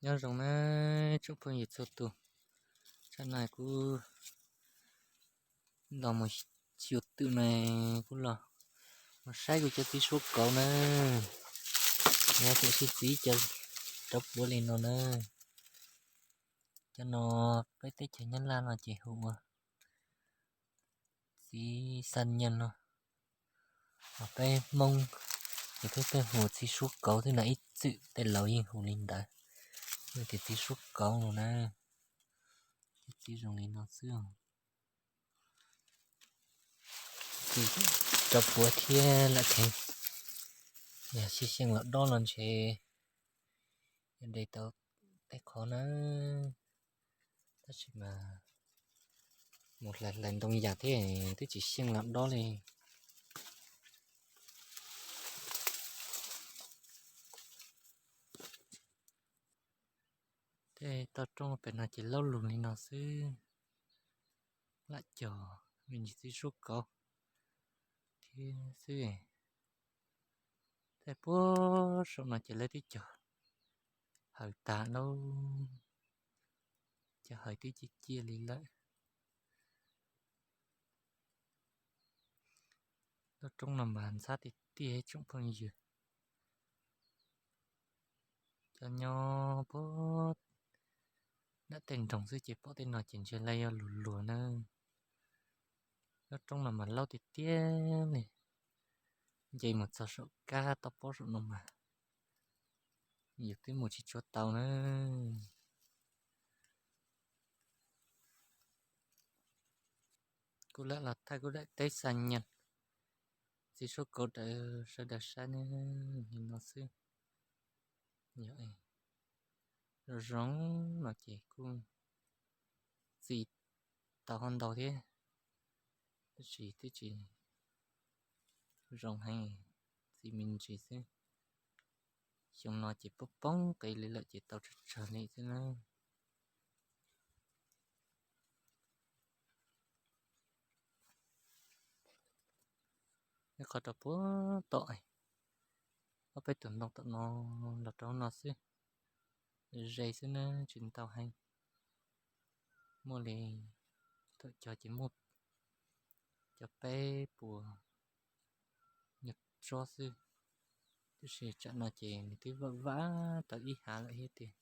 Nyob zoo na tsoom phooj ywg txhua tus, tsam no kuv los mus xyuas twm na, kuv los mus saib kuv cov txiv suab kauv na. Nyob txawm sib txiv cov rau puav li no na. Cov no peb teb chaws Nyab Laj no ces hu ua txiv xab nyaj no, ho peb Hmoob ces peb pheej hu txiv suab kauv xwb na, ib txwm tej laus yeej hu li ntawd. Yog tias txiv suab kauv no na, txiv zoo li no xwb. Txiv rau puav thiab lawm thev, yog xyeej los dob los ntshe yuav de tau tej qhov na. Tab sis mas mus hlais hlais ntoo yam thiab twb tsis xyeej los dob li. Tej toj roob pem no ces laub lug li no xwb. Lam cog me ntsis txiv suab kauv thiab xwb. Tej puag saum no ces lawv twb cog hawm tag lauj, cov hawm twb ciaj ciaj li lawm. Lub roob no mas ntxhab tiag tiag tsoom phooj ywg. Cov nyob puag nram tej nroog xwb ces pom tej no ces ntshe lawv yuav luag luag na. Lub roob no mas laub tiag tiag li, nce mus txog saum kab toj pob saum no mas yus twb mus tsis tshua tau na. Kuv lam los thaij kuv daim teb xa nyas txiv suab kauv rau sawv daws saib na, li no xwb. Yog zoo zoo no ces kuj txi tau ho ntau thiab, tab sis twb tsis zoo heev, txi me ntsis xwb. Xyoo no ces poob poob qis li lawm ces tau tsawg tsawg li xwb na. Nyob qhov rau puag tom, ob peb tus ntoo tom no los rau no xwb, ze xwb na, tsis ntau heev. Muaj li thaum cog ces muaj cov peb puas nyuag tsob xwb, tab sis tsam no ces nws twb vam vam tau ib hav lawm thiab tiag.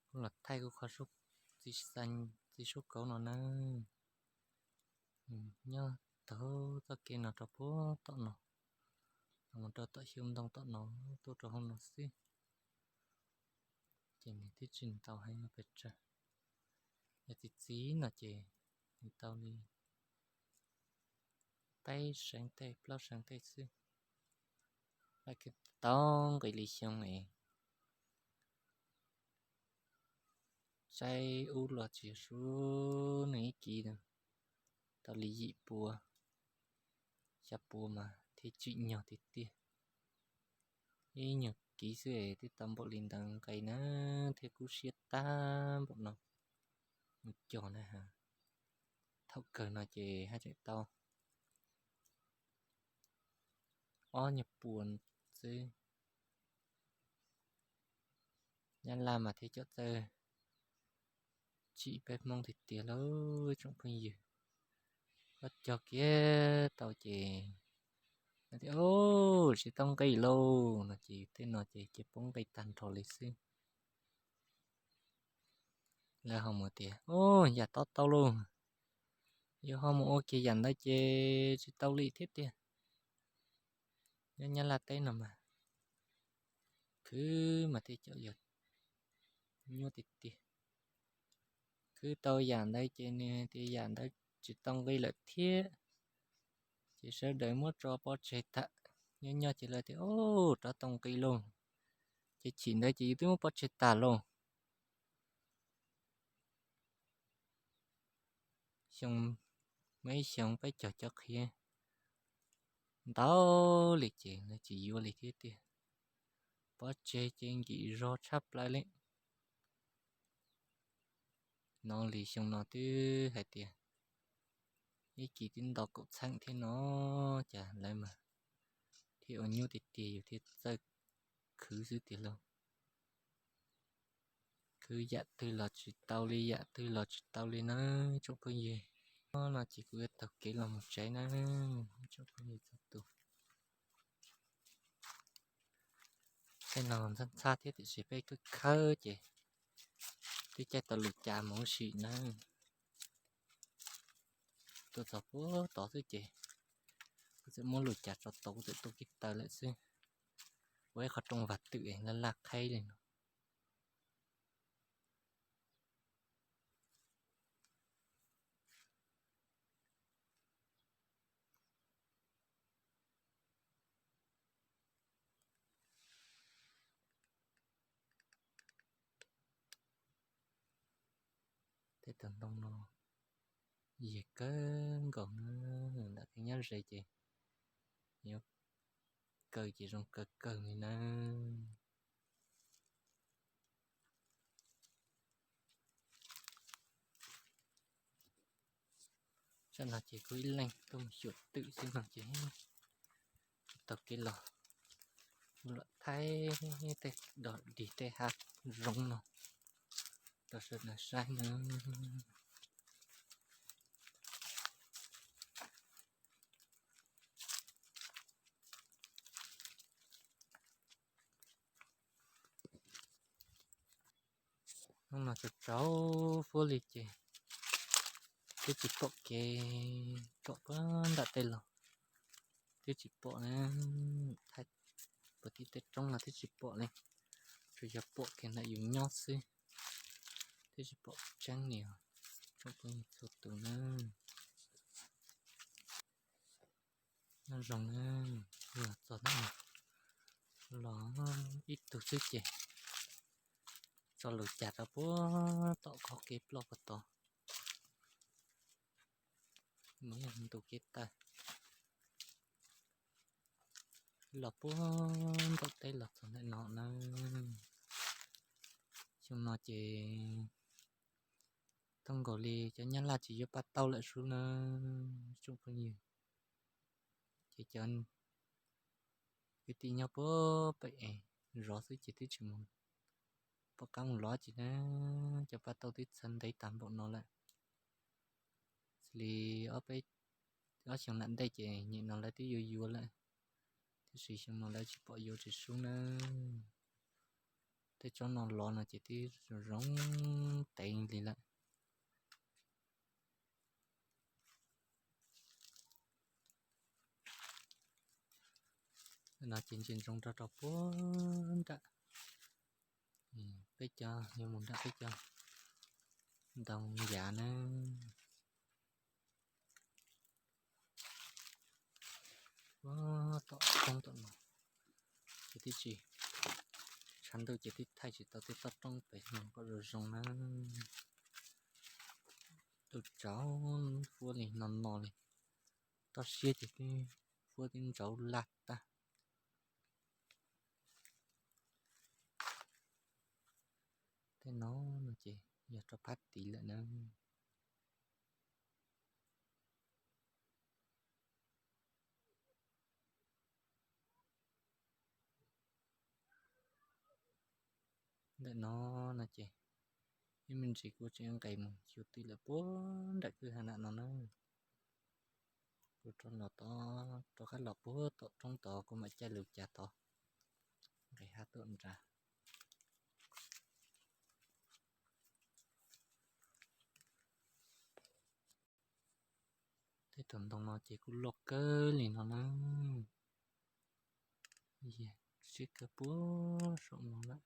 Kuv los thaij kuv qhov txiv suab kauv no na. Nyob taug txoj kev no rau puag tom no, los rau tom xyoo ntoo tom no, tuaj rau hauv no xwb. Ces nws twb tsis ntau heev pes tsawg. Yog txiv txiv no ces nws tau li peb seev tej plaub seev tej xwb. Laj kis tau nqis li xyoo es saib ub los tsis suav nws ib kiv tau li yim puas, xya puas mas thiaj tsim nyog tiag tiag. Ib nyuag kiv xwb es twb tau npaum li ntawd nqe na, thiab kub siab tag npaum no mus cog na ha. Thaum kawg no ces haj tseem tau ob nyuag puas xwb. Nyab Laj mas thiaj cov txawj tsim peb Hmoob tiag tiag lauj tsoom phooj ywg. Koj cog kiag tau ces tias, Au, tsis tau nqi lauj, no ces tej no ces ces poob nqi tag nrho li xwb. Lawv ho mus tias, Au, yam tob tau lauj, yuav ho mus ua kiag yam ntawd ces tsis tau li thiab tiag. Nyob Nyab Laj teb no mas khwv mas thiaj cov yog nyuaj tiag tiag. Khwv tau yam ntawd ces nws tias yam ntawd tsis tau nqi lawm thiab, ces sawv daws muab tso pov tseg tham. Nyob nyob ces lawv tias, Au, rov tau nqi lauj, ces chim ntawd ces yus twb muab pov tseg tas lauj. Xyoo, muaj ib xyoo peb cog cov qhiav ntau li ces lawv tsis yuav li thiab tiag. Pov tseg ces nkim zog tshaj plaws li. No li xyoo no twb hais tias ib kiv twb ntau kaum txheem thiab no, cas lawv mas thiaj ua nyuaj tiag tiag, yus thiaj txawj khwv xwb tiag lauj. Twb yam twg los tsis tau li, yam twg los tsis tau li na tsoom phooj ywg. No ces kuv yuav taug kev los mus tsev na tsoom phooj ywg txhua tus. Tej no ntxhab ntxhab thiab tiam sis peb khawb khawb ces twb caij tau lus cas mus ua si na. Tuaj txog puag tod xwb ces kuv txawm muab lus cas tso tau kuv txawm tuaj kiag taw lawm xwb. Ua ib qho rooj vag twm laj laj qheb li no. Tej tus ntoo no yig kawg nkaus na, lam tej nyob ze ces yuav kaw ces zoo kawg kawg li na. Zaj no ces kuv ib leeg tuaj mus xyuas twm xwb no ces tau kev los mus lam thaij tej dog dig tej hav zoov no rau sawv daws saib na. Hnub no tsaus tsaus huab li ces twb tsis pom kev, pom puag nram tej los twb tsis pom na. Thaij puag tim tej roob no twb tsis pom li, tsuas yog pom kiag ntawm yus nyob xwb, twb tsis pom tseeb li os tsoom phooj ywg txhua tus na. Nyob zoo na, los txog ntawm no los ib tug xwb ces tso lus cas rau puag tom qhov kev ploj puag tod. Mus yog ntu kev tawg los puag nram teb los txog ntawm no na. Xyoo no ces thooj nkaus li cov nyab laj tsis yuav paj tauj lawm sub na tsoom phooj ywg. Ces cov kwv tij nyob puag pem es zov xwb ces twb tsis mus pom qab mus lov tsis na. Cov paj tauj twb txhawv ntev tag npaum no lawm. Xws li ob peb, ob xyoo nram ntej ces nyem no lawv twb yuav yuav lawm, tiam sis xyoo no lawv tsis pom yuav tsis sub na. Tej tsob no lov no ces twb zoo zoo tev li lawm. No ces ntsia ntsoov rau rau puag nram, peb cov yuav mus nram peb cov ntoo yav na. Puag tom roob tom no ces twb tsis, tshav ntuj ces twb thaij tsis tau tej toj roob pem no kom zoo zoo na. Tsaus tsaus huab li no no li, toj siab ces twb huab twb ntsauv laj tag. Tej no no ces yog rau phab tid lawm na. Ntawm no no ces ib me ntsis kuv tseem nqes mus xyuas twm lawm puag nram kwj ha nram no na. Kuv rov los tod, rov qab los puag tom roob tod kuv mam caij lus cas tod nqis hav tuaj nrad. Tej tus ntoo no ces kuj loj kawg li no na, siab kawg puag saum no lawm.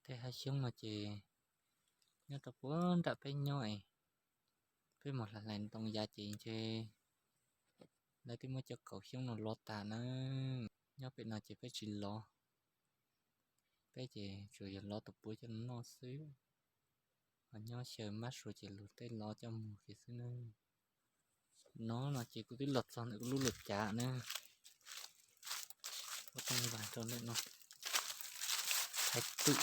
Tej hav xyoob no ces nyob rau puag nram peb nyob es, peb mus hlais hlais ntoo ya ces ntshe lawv twb muab cov kaum xyoob no lov tas na. Nyob pem no ces peb tsis lov, peb ces tsuas yog lov tus puav coj noj xwb, ho nyob xyaw mab sua ces luag tej lov coj mus kiag xwb na. No no ces kuv twb los txog ntawm kuv lub lus cav na, ua rooj vag rau ntawm no, haib twm.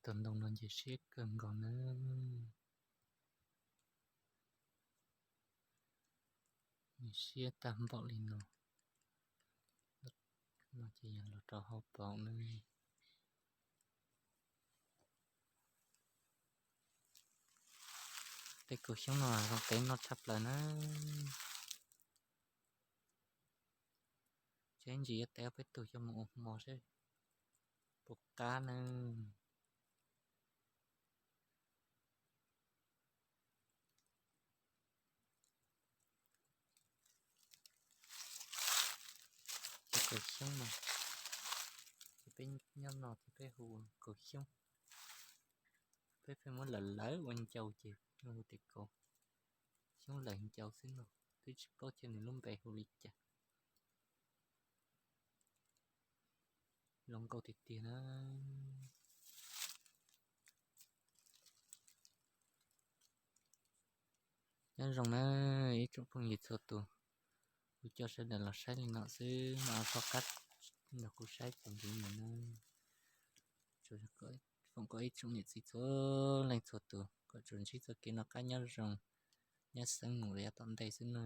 Tus ntoo no nce siab kawg nkaus na. Nce siab tag npaum li no. No ces yog los rau hauv paus na. Tej kaus xyoob no zoo tev noj tshaj plaws na. Ces ntsis yuav tev peb tug coj mus ua hmo seb puas qab na. Ces kaus xyoob no, ces peb nyob no ces peb hu kaus xyoob. Peb pheej muab lawv lawv ua ncau ces hu tias kaus xyoob lawv ncau xwb no, twb tsis paub tias nws lub npe hu li cas. Zoo nkauj tiag tiag na. Nyob zoo na ib tsoom phooj ywg txhua tus, kuv coj sawv daws los saib li no xwb, no txhob qab nrog kuv saib txuas ntxiv mus na. Foom kom ib tsoom niam txiv txhua leej txhua tus kom tsuas ntsib txoj kev noj qab nyob zoo, nyob xeeb mus rau yav tom ntej xwb na.